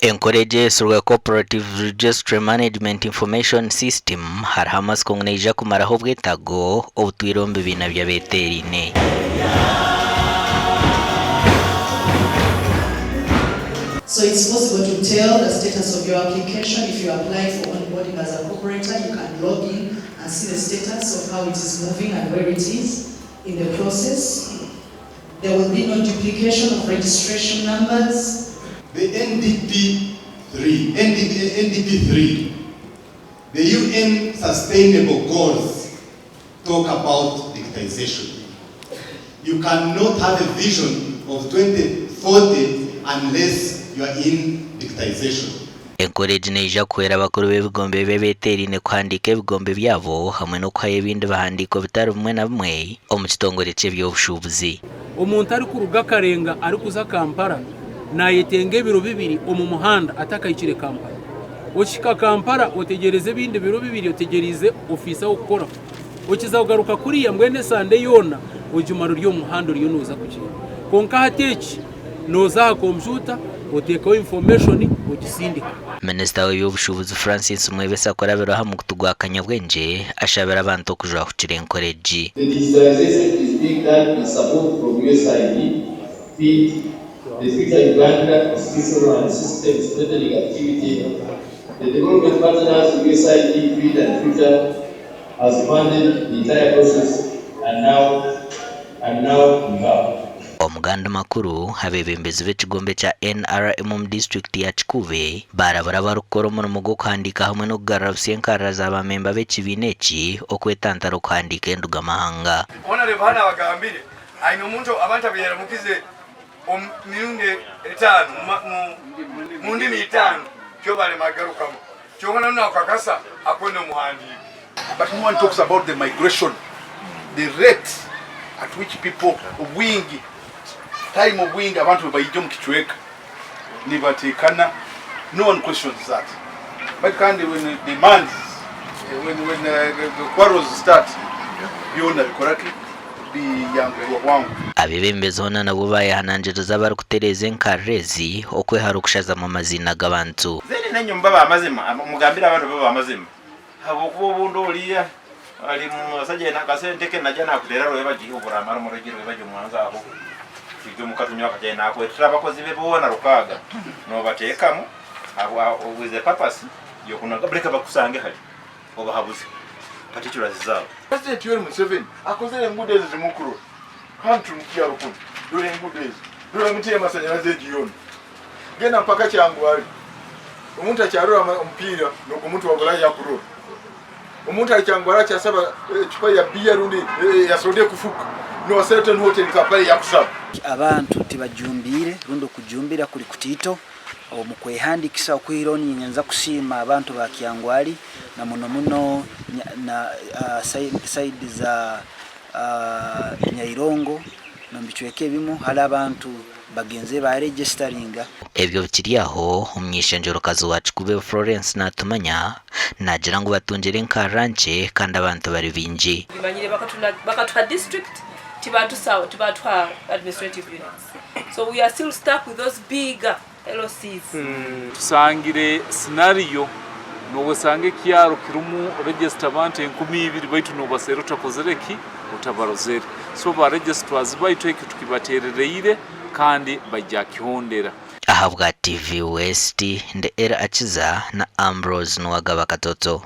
Enkora egi eyetsirwe Cooperative Registry Management Information System hariho amatsiko ngu neija kumaraho obwetaago obutwire omu bibiina by'abeeteeraine. So it's possible to tell the status of your application if you apply for onboarding as a cooperator you can log in and see the status of how it is moving and where it is in the process. There will be no duplication of registration numbers. The NDP 3, NDP, NDP 3, the UN Sustainable Goals talk about digitization. You cannot have a vision of 2040 unless you are in digitization. Enkora egi neija kuhwera abakuru b'ebigombe by'abeeteeraine kuhandiika ebigombe byabo hamwe n'okuhayo ebindi bihandiiko bitari bimwe na bimwe omu kitongore ky'eby'obushuubuzi. Omuntu arikuruga Karenga arikuza Kampala nayetenga ebiro bibiri omu muhanda atakahikire Kampala. Okihika Kampala otegyereza ebindi biro bibiri otegyereize ofiisi ah'okukora. Okiza kugaruka kuriya mbwenu esande yoona ogimara ori omu muhanda oriyo nooza kugyenda. Kwonka hati eki nooza aha kompyuta oteekaho information ogisindika. Minisita w'eby'obushuubuzi Francis Mwebesa kurabira aha mukutu gwa Kanyabwengye ashabire abantu okujwahukira enkora egi. The digitalization is being done with support from USAID, FIDD, the Future Uganda Institutional and System Strengthening Activity, the development partners USAID, FIDD and Future has funded the entire process and now and now we have. Omu gandi makuru, abeebembezi b'ekigombe kya NRM omu disiturikiti ya Kikuube baarabura abarikukora omurimo gw'okuhandiika hamwe n'okugarura busya enkarira za baamemba b'ekibiina eki okwetantara okuhandiika endugamahanga. Honourable hanu abagambire aine omuntu abantu abuyaramukize omu mirundi etano mu ndimi itano kyobarema agarukamu kyonka nanu nakukakasa akwenda omuhandiike. But no one talks about the migration, the rate at which people obwingi time obwingi abantu bwebaija omu kicweka nibatekana no one questions that but kandi when demands when, when uh, quarrels start byona bikoraki biyanguhirwa bwangu. Abeebembezi hoona nabwo baayehanangiriza abarikutereeza enkarira ezi okwehara okushazamu amaziina g'abantu. Then nainywe mube ab'amazima, mugambire abantu babe ab'amazima, habwokuba obundi oriya ari musaija aine akasente ke naija nakuteera rwebagyo iwe oramara omuregi rwebagyo mwanze aho twije omuka tunywe akachai nakwetera abakozi be boona rukaaga nobateekamu habwa with the purpose yokunaga leka bakusange hari obahabuze particulars zaabo. President Yoweri Museveni akozere enguudo ezi ezimukurora kandi turi mukyaro kunu dora enguudo ezi dora emiti y'amasanyarazi egi yoona genda mpaka Kyangwali omuntu akyarora omupiira nogu omuntu wa Bulaya akurora omuntu ali Kyangwali akyasaba ecupa ya biya rundi ya soda ekufuka nowa Sheraton Hotel Kampala eyakusaba. Abantu tibajumbiire rundi okujumbira kuri kutiito omu kwehandikisa okwihireho ninyenza kusiima abantu ba Kyangwali na muno muno na sayidi za Nyairongo n'omu bicweka ebimu hariho abantu bagenzire baaregisitaringa. Ebyo bikiri aho, omuny'eishengyerokazi wa Kikuube Florence Natumanya naagira ngu batungire enkarra nkye kandi abantu bari baingi. Bimanyire bakatuha district tibatuha administrative units so we are still stuck with those bigger LCs. Tusangire scenario nobwosanga ekyaro kirimu register abantu 2000 baitu nobaseera otakozire ki? Otabarozere. So ba registrars baitu ekyo tukibaterereire kandi baija kihondera. Ahabwa TV West, ndi Elly Akiza na Ambrose Nuwagaba Katoto.